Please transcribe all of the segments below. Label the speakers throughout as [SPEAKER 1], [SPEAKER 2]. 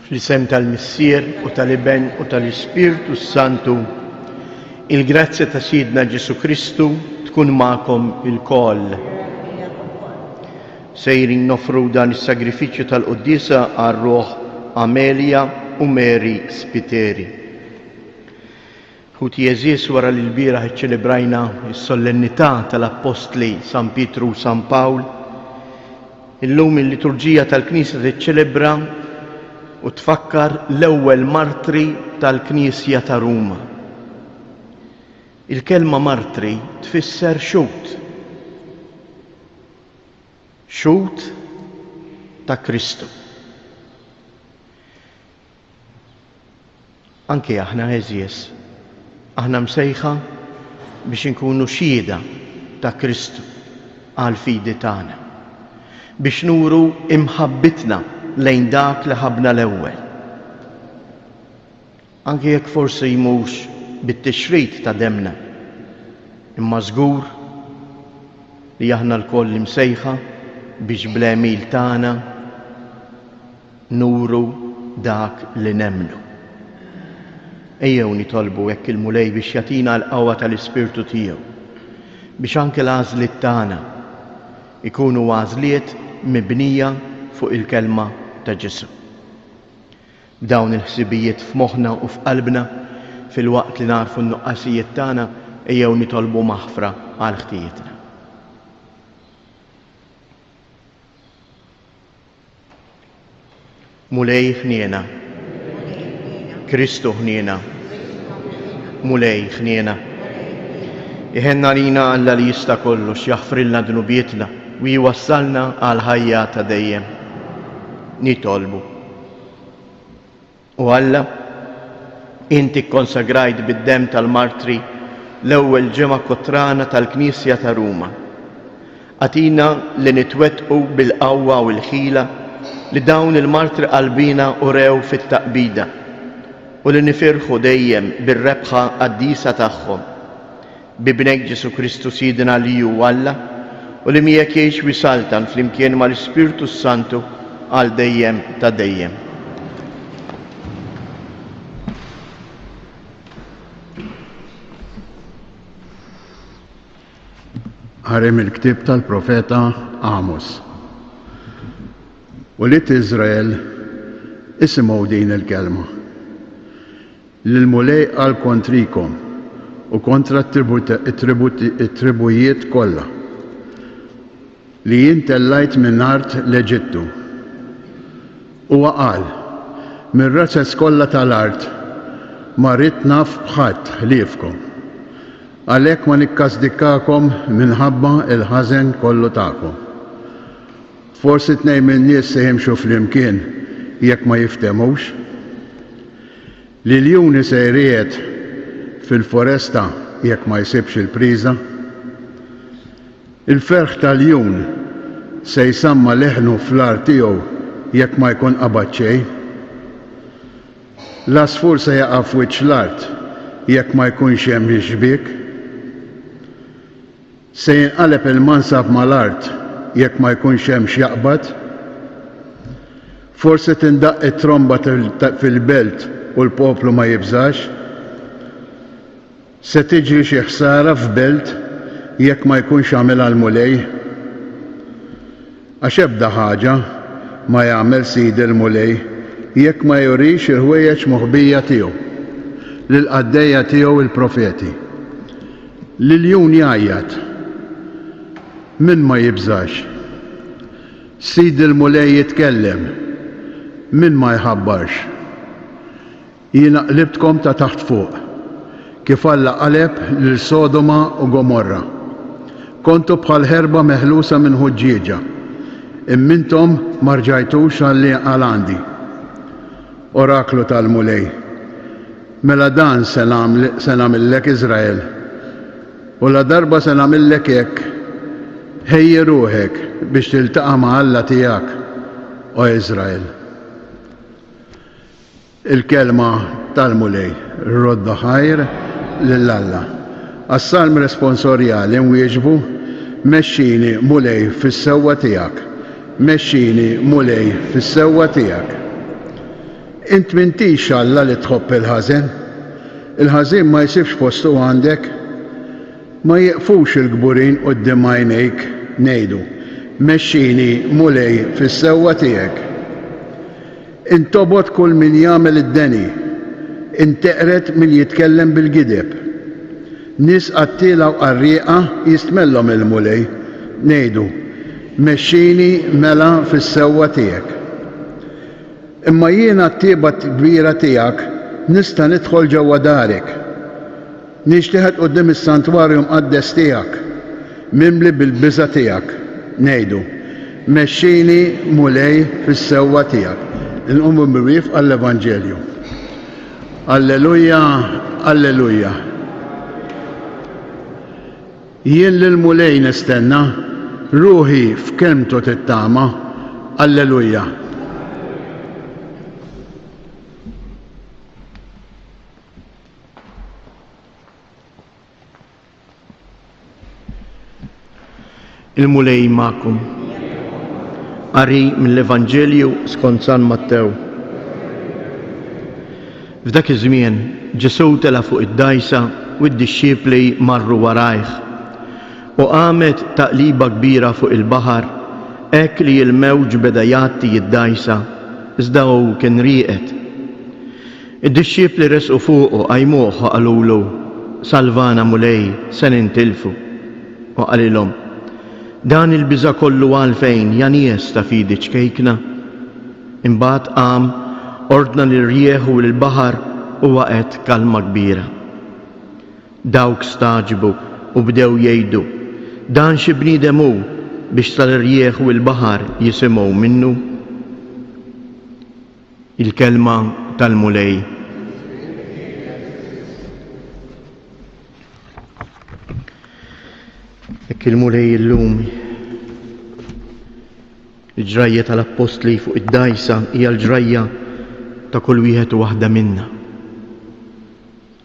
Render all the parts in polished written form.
[SPEAKER 1] Fl-isem tal-Missier u tal-Iben u tal-Ispirtu s-Santu, il-grazzja ta' Sidna Ġesu Kristu tkun magħkom ilkoll. Sejrin noffru dan is-sagrifiċċju tal-quddiesa għal ruħ Amelia u Mary Spiteri. Ħuti għeżież wara li lbieraħ iċċelebrajna s-sollennità tal-Appostli San Pietru u San Pawl, illum il-liturġija tal-Knisja tiċċelebra u tfakkar l-ewwel martri tal-Knisja ta' Ruma. Il-kelma martri tfisser xhud. Xhud ta' Kristu. Anki aħna għeżież, aħna msejħa biex inkunu xhieda ta' Kristu għall-fidi tagħna, biex nuru imħabbitna lejn dak li ħabbna l-ewwel. Anki jekk forsi mhux bit-tixrid ta' demmna, imma żgur li aħna lkoll imsejħa biex bl-għemil tagħna nuru dak li nemmnu. Ejjew nitolbu hekk il-Mulej biex jagħtina l-qawwa tal-Ispirtu tiegħu, biex anke l-għażliet tagħna jkunu għażliet mibnija fuq il-kelma ta' Ġesù. B'dawn il-ħsibijiet f'moħħna u f'qalbna, filwaqt li nagħrfu n-nuqqasijiet tagħna, ejjew nitolbu maħfra għal ħtijietna. Mulej ħniena. Kristu ħniena. Mulej ħniena. Iħenna lina Alla li jista' kollox jaħfrilna dnubietna u jwassalna għal ħajja ta' dejjem. Nitolbu. O Alla, inti kkonsagrajt bid-demm tal-martri l-ewwel ġemgħa kotrana tal-Knisja ta' Ruma. Agħtina li nitwettqu bil-qawwa u l-ħila li dawn il-martri qalbiena urew fit-taqbida u li nifirħu dejjem bir-rebħa qaddisa tagħhom. B'Ibnek Ġesù Kristu Sidna li hu Alla u li miegħek jgħix u jsaltan flimkien mal-Ispirtu s-Santu għal dejjem ta' dejjem.
[SPEAKER 2] Qari mill-ktieb tal-profeta Amos. Ulied Iżrael, isimgħu din il-kelma. Li l-Mulej qal kontrikom u kontra t-tribujiet kollha. Li jien tellajt minn art l-Eġittu. Huwa qal, Mir-razez kollha tal-art ma ridt naf b'ħadd ħliefkom. Għalhekk ma nikkasdikkakom minħabba l-ħażen kollu tagħkom. Forsi tnejn min-nies se jimxu flimkien jekk ma jiftehmux? L-iljuni se jriegħed fil-foresta jekk ma jsibx il-priża? Il-ferħ ta' ljun se jsamma' leħnu fl-għar tiegħu jekk ma jkun qabad xejn? L-għasfur se jaqa' f'wiċċ l-art jekk ma jkunx hemm ix-xbiek? Se jinqaleb il-mansab mal-art jekk ma jkunx hemm x'jaqbad? Forsi tindaqq it-tromba fil-belt u l-poplu ma jibżax? Se tiġri xi ħsara f'belt jekk ma jkunx għamilha l-Mulej? Għax ebda ħaġa ma jagħmel Sidi l-Mulej jekk ma jurix il-ħwejjeġ moħbija tiegħu lill-qaddejja tiegħu l-profeti. L-iljun jgħajjat. Min ma jibżax? Sid il-Mulej jitkellem. Min ma jħabbarx? Jiena qlibtkom ta' taħt fuq, kif Alla qaleb lil Sodoma u Gomorra. Kontu bħal ħerba meħlusa minn ħuġġieġa, imma intom ma rġajtux għal għandi. Oraklu tal-Mulej. Mela dan se nagħmillek, Iżrael. U ladarba se nagħmillek hekk, ħejji ruħek biex tiltaqa' ma' Alla tiegħek, O Iżrael. Il-kelma tal-Mulej, Roddu ħajr lil Alla. Għas-salm responsorjali nwieġbu, Mexxini, Mulej, fis-sewwa tiegħek. Mexxini, Mulej, fis-sewwa tiegħek. Int m'intix Alla li tħobb il-ħażen. Il-ħażin ma jsibx postu għandek. Ma jieqfux il-kburin quddiem għajnejk, ngħidu, Mexxini, Mulej, fis-sewwa tiegħek. Int tobgħod kull min jagħmel id-deni, int teqred min jitkellem bil-gideb. Nies qattiela u qarrieqa jistmellhom il-Mulej, ngħidu, Mexxini mela fis-sewwa tiegħek. Imma jien għat-tjieba kbira tiegħek nista' nidħol ġewwa darek. Nixteħet quddiem is-santwarju mqaddes tiegħek, mimli bil-biża' tiegħek, ngħidu, Mexxini, Mulej, fis-sewwa tiegħek. Inqumu bil-wieqf għall-Evanġelju. Alleluja, alleluja. Jien lill-Mulej nistenna, ruħi f'kelmtu tittama. Alleluja.
[SPEAKER 1] Il-Mulej magħkom. Qari mill-Evanġelju skont San Mattew. F'dak iż-żmien Ġesù tela' fuq id-dgħajsa u d-dixxipli marru warajh. U qamet taqliba kbira fuq il-baħar, hekk li l-mewġ beda jgħatti d-dgħajsa, iżda hu kien rieqed. Id-dixxipli resqu fuqu, qajmuh u qalulu, Salvana, Mulej, se nintilfu. U qalilhom, Dan il-biża' kollu għalfejn, ja nies ta' fidi ċkejkna? Imbagħad qam, ordna lir-rjieħ u lill-baħar u waqgħet kalma kbira. Dawk stagħġbu u bdew jgħidu, Dan xi bniedem hu biex sal-irjieħ u l-baħar jisimgħu minnu? Il-Kelma tal-Mulej. Hekk il-Mulej illum il-ġrajja tal-appostli fuq id-dgħajsa hija l-ġrajja ta' kull wieħed u waħda minna.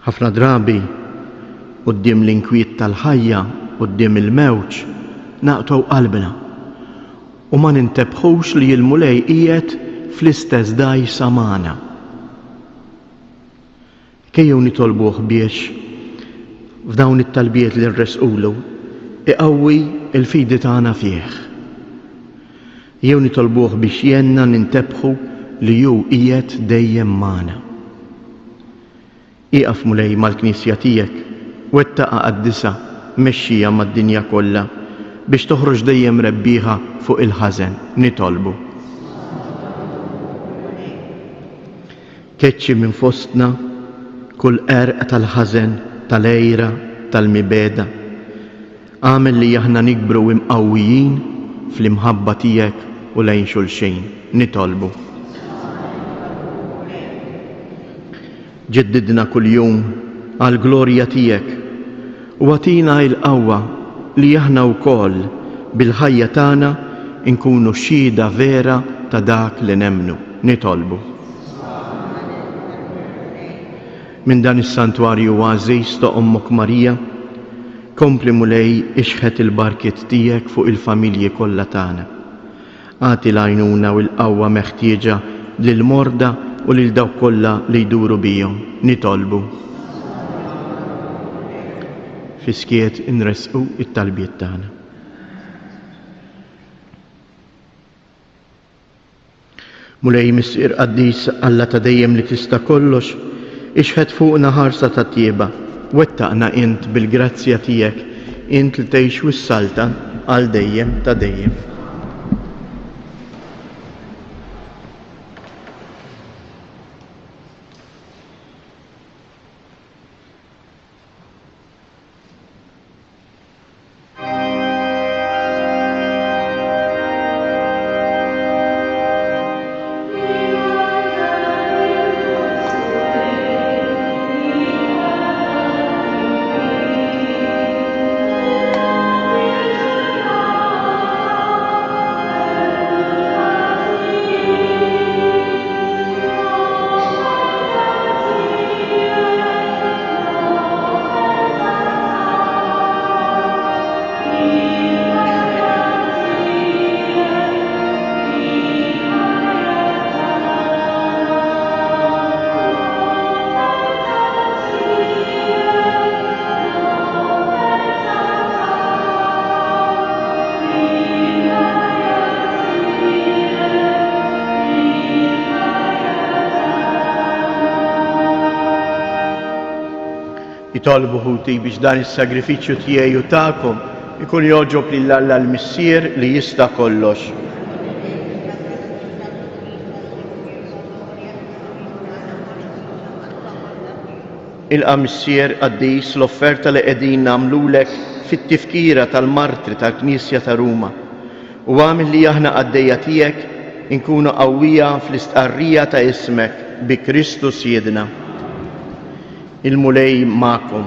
[SPEAKER 1] Ħafna drabi, quddiem l-inkwiet tal-ħajja, quddiem il-mewġ, naqtgħu qalbna u ma nintebħux li l-Mulej qiegħed fl-istess dgħajsa magħna. Ejjew nitolbuh biex f'dawn it-talbiet li nressqulu iqawwi l-fidi tagħna fih. Ejjew nitolbuh biex jgħinna nintebħu li hu qiegħed dejjem magħna. Ieqaf, Mulej, mal-Knisja tiegħek, wettaqha qaddisha, mexxiha mad-dinja kollha. biex toħroġ dejjem rebbieħa fuq il-ħażen. Nitolbu. Keċċi minn fostna kull għerq tal-ħażen, tal-għira, tal-mibegħda. Agħmel li aħna nikbru imqawwijin fl-imħabba tiegħek u lejn xulxin. Nitolbu. Ġeddidna kuljum għall-glorja tiegħek u agħtina l-qawwa li aħna wkoll bil-ħajja tagħna nkunu xhieda vera ta' dak li nemmnu. Nitolbu. Minn dan is-santwarju għażiż ta' Ommok Marija, kompli Mulej ixħet il-barkiet tiegħek fuq il-familji kollha tagħna. Agħti l-għajnuna u l-qawwa meħtieġa lill-morda u lil dawk kollha li jduru bihom. Nitolbu. Fis-skiet inressqu t-talbiet tagħna. Mulej Missier Qaddis, Alla ta' dejjem li tista' kollox, ixħet fuqna ħarsa ta' tjieba. Wettaqna int bil-grazzja tiegħek, int li tgħix u ssaltan għal dejjem ta' dejjem. Itolbu ħuti biex dan is-sagrifiċċju tiegħi u tagħkom ikun jogħġob lil Alla l-Missier li jista' kollox. Ilqa' Missier qaddis l-offerta li qegħdin nagħmlulek fit-tifkira tal-martri tal-Knisja ta' Ruma u agħmel li aħna qaddejja tiegħek inkunu qawwija fl-istqarrija ta' ismek bi Kristu Sidna. Il-Mulej magħkom.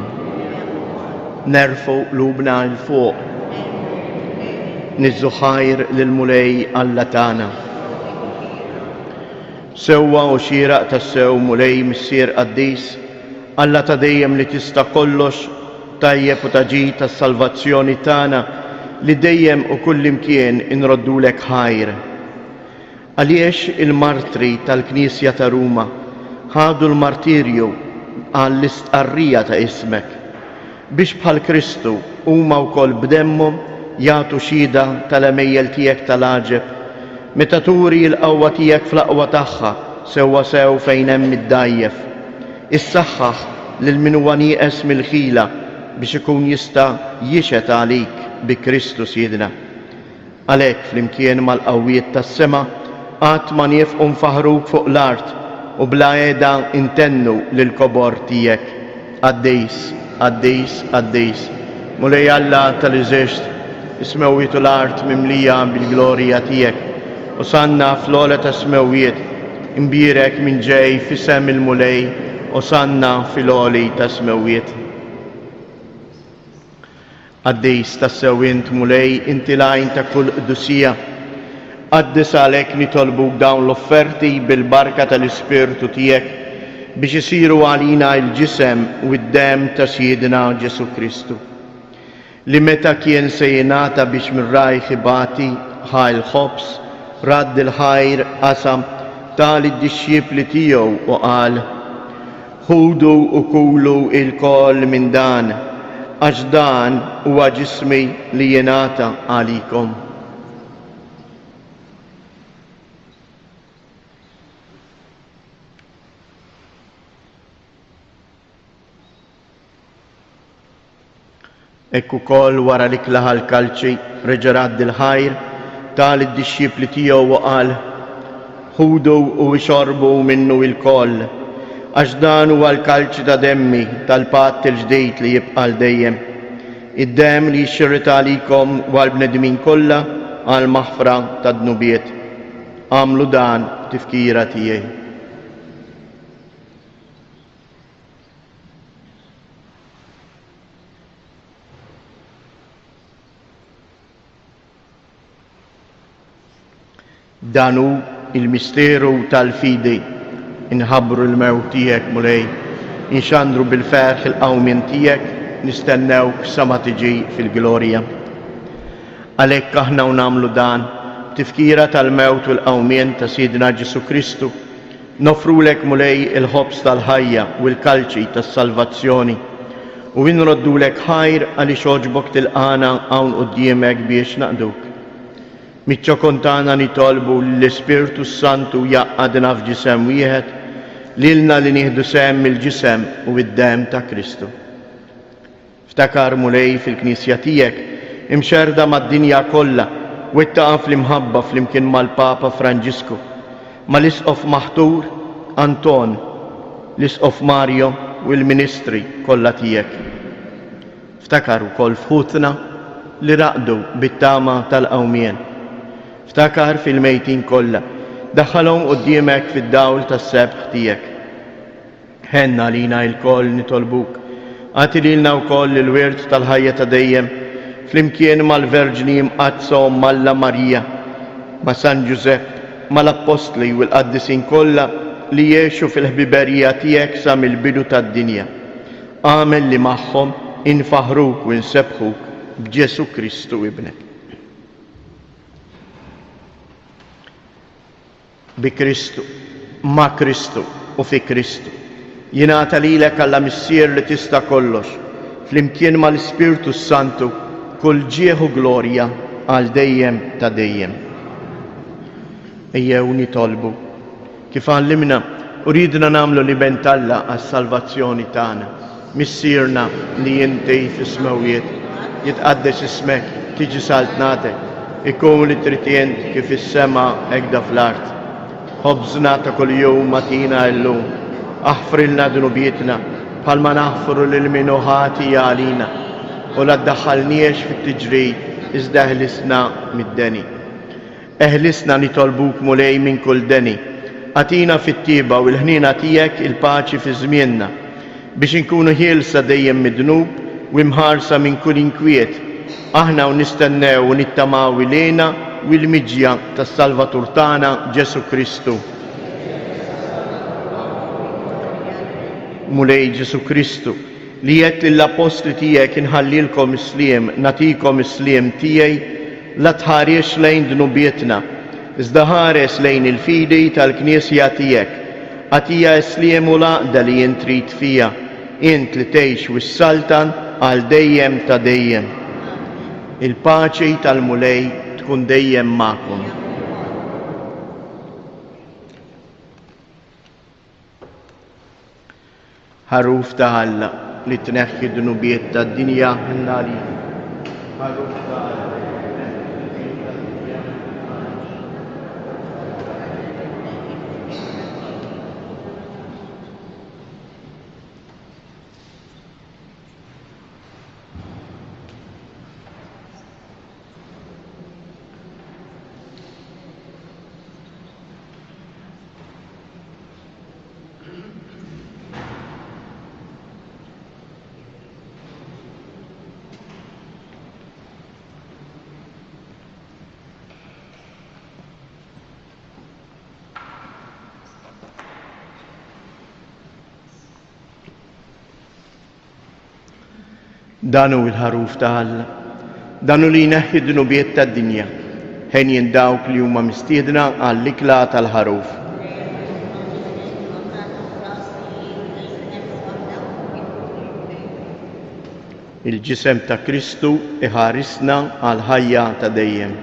[SPEAKER 1] Nerfgħu qlubna 'l fuq. Niżżu ħajr lill-Mulej Alla tagħna. Sewwa u xieraq tassew, Mulej Missier qaddis, Alla ta' dejjem li tista' kollox, tajjeb u ta' ġid għas-salvazzjoni tagħna, li dejjem u kullimkien inroddulek ħajr. Għaliex il-martri tal-Knisja ta' Ruma ħadu l-martirju għall-istqarrija ta' ismek, biex bħal Kristu huma wkoll b'demmhom jagħtu xhieda tal-għemejjel tiegħek tal-għaġeb, meta turi l-qawwa tiegħek fl-aqwa tagħha sewwasew fejn hemm id-dgħajjef. Issaħħaħ lil min huwa nieqes mill-ħila biex ikun jista' jixhed għalik bi Kristu Sidna. Għalhekk, flimkien mal-qawwiet tas-sema, qatt ma niefqu nfaħħruk fuq l-art u bla heda ntennu lill-kobor tiegħek. Qaddis, qaddis, qaddis, Mulej Alla tal-eżerċti, is-smewwiet u l-art mimlija bil-glorja tiegħek. Osanna fl-ogħla tas-smewwiet, imbierek min ġej f'isem il-Mulej, Osanna fil-għoli tas-smewwiet. Qaddis tassew int, Mulej, inti l-għajn ta' kull qdusija. Qaddis għalhekk nitolbuk dawn l-offerti bil-barka tal-Ispirtu tiegħek biex isiru għalina l-ġisem u d-demm ta' Sidna Ġesù Kristu, li meta kien se jingħata biex minn rajh ibati, ħa l-ħobż, radd il-ħajr, qasam, ta lid-dixxipli tiegħu u qal, Ħudu u kulu ilkoll minn dan, għax dan huwa ġismi li jingħata għalikom. Hekk ukoll wara li klaħa l-kalċi, reġa' radd il-ħajr, ta lid-dixxipli tiegħu u qal, Ħudu u ixorbu minnu ilkoll, għax dan huwa l-kalċi ta' demmi tal-patt il-ġdid li jibqa' għal dejjem, id-demm li jixxirret għalikom u għall-bnedmin kollha għall-maħfra tad-dnubiet. Agħmlu dan b'tifkira tiegħi. Dan hu l-misteru tal-fidi. Inħabbru l-mewt tiegħek, Mulej, inxandru bil-ferħ il-qawmien tiegħek, nistennewk sa ma tiġi fil-glorja. Għalhekk aħna u nagħmlu dan, b'tifkira tal-mewt u l-qawmien ta' Sidna Ġesù Kristu, Noffrulek, Mulej, il-ħobż tal-ħajja u l-kalċi tas-salvazzjoni, u inroddulek ħajr għaliex għoġbok tilqagħna hawn quddiemek biex naqduk. Miċ-ċokon tagħna nitolbu li l-Ispirtu s-Santu jgħaqqadna f'ġisem wieħed, lilna li nieħdu sehem mill-ġisem u d-demm ta' Kristu. Ftakar, Mulej, fil-Knisja tiegħek, imxerrda mad-dinja kollha, wettaqha fl-imħabba flimkien mal-Papa Franġisku, mal-Isqof maħtur Anton, l-Isqof Mario u l-ministri kollha tiegħek. Ftakar ukoll f'ħutna li raqdu bit-tama tal-qawmien. Ftakar fil-mejtin kollha, daħħalhom quddiemek fid-dawl tas-sebħ tiegħek. Ħenn għalina ilkoll nitolbuk. Agħti lilna wkoll il-wirt tal-ħajja ta' dejjem, flimkien mal-Verġni Mqaddsa Omm Alla Marija, ma' San Ġużepp, mal-Appostli u l-qaddisin kollha li għexu fil-ħbiberija tiegħek sa mill-bidu tad-dinja. Agħmel li magħhom infaħħruk u nsebbħuk b'Ġesù Kristu Ibnek. Bi Kristu, ma' Kristu u fi Kristu, jingħata lilek Alla Missier li tista' kollox, flimkien mal-Ispirtu s-Santu, kull ġieħ u glorja għal dejjem ta' dejjem. Ejjew nitolbu. Kif għallimna u riedna nagħmlu l-Iben t'Alla għas-salvazzjoni tagħna. Missierna li inti fis-smewwiet, jitqaddes ismek, tiġi saltnatek, ikun li trid int kif fis-sema hekk fl-art. Ħobżna ta' kuljum agħtina illum. Aħfrilna dnubietna bħalma naħfru lil min hu ħati għalina. U la ddaħħalniex fit-tiġrib iżda eħlisna mid-deni. Eħlisna nitolbuk Mulej minn kull deni. Agħtina fit-tjieba u l-ħniena tiegħek il-paċi fi żmienna, biex inkunu ħielsa dejjem mid-dnub u imħarsa minn kull inkwiet, aħna u nistennew u nittamaw il-hena u l-miġja tas-Salvatur tagħna Ġesù Kristu. Mulej Ġesù Kristu, li għedt lill-appostli tiegħek inħallilkom is-sliem, nagħtikom is-sliem tiegħi, la tħarisx lejn dnubietna, iżda ħares lejn il-fidi tal-Knisja tiegħek. Agħtiha s-sliem u l-għaqda li int trid fiha, int li tgħix u ssaltan għal dejjem ta' dejjem. Il-paċi tal-Mulej tkun dejjem magħkom. Ħaruf ta' Alla li tneħħi d-dnubiet tad-dinja, ħenn għalina. Ħaruf ta' Alla li tneħħi d-dnubiet tad-dinja, ħenn għalina. Dan hu l-ħaruf ta' Alla. Dan hu li jneħħi d-dnubiet tad-dinja. Henjin dawk li huma mistiedna għall-ikla tal-ħaruf. Il-ġisem ta' Kristu iħarisna għall-ħajja ta' dejjem.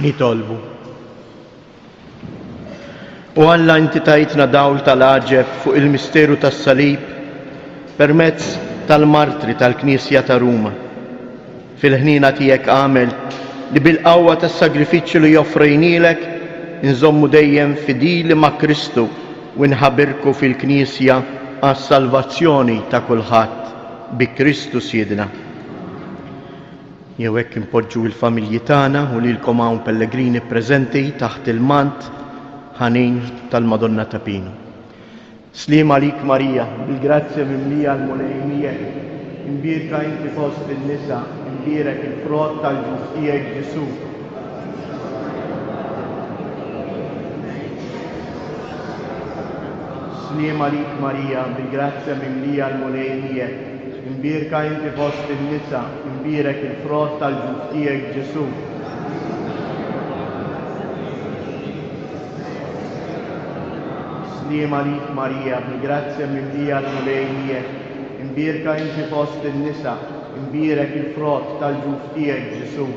[SPEAKER 1] Nitolbu. O Alla inti tajtna dawl tal-għaġeb fuq il-misteru tas-salib permezz tal-martri tal-Knisja ta' Ruma. Fil-ħniena tiegħek agħmel li bil-qawwa tas-sagrifiċċju li offrejnielek inżommu dejjem fidili ma' Kristu u nħabirku fil-Knisja għas-salvazzjoni ta' kulħadd, bi Kristu Sidna. Jew hekk inpoġġu il-familji tagħna u lilkom hawn pellegrini preżenti taħt il-mant ħanin tal-Madonna ta' Pinu. Sliem għalik Marija, bil-grazzja mimlija l-Mulej miegħek. Imbierka inti fost in-nisa, imbierek il-frott tal-ġuf tiegħek Ġesù. Sliem għalik Marija, bil-grazzja mimlija l-Mulej miegħek. Imbierka inti fost in-nisa, imbierek il-frott tal-ġuf tiegħek Ġesù. Sliem għalik Marija, bil-grazzja mimlija l-Mulej miegħek, imbierka inti fost in-nisa, imbierek il-frott tal-ġuf tiegħek Ġesù.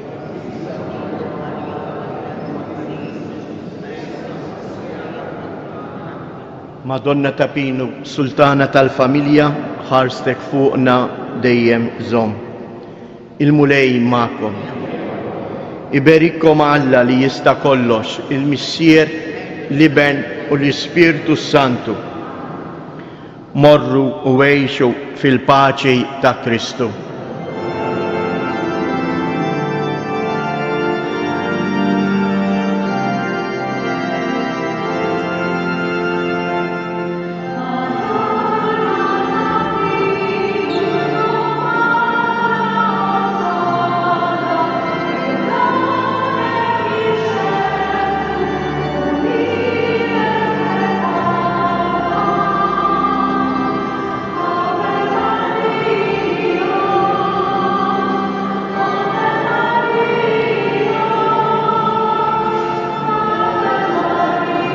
[SPEAKER 1] Madonna ta' Pinu, Sultana tal-familja, ħarstek fuqna dejjem żomm. Il-Mulej magħkom. Iberikkom Alla li jista' kollox, il-Missier, l-Iben u l-Ispirtu s-Santu. Morru u għixu fil-paċi ta' Kristu.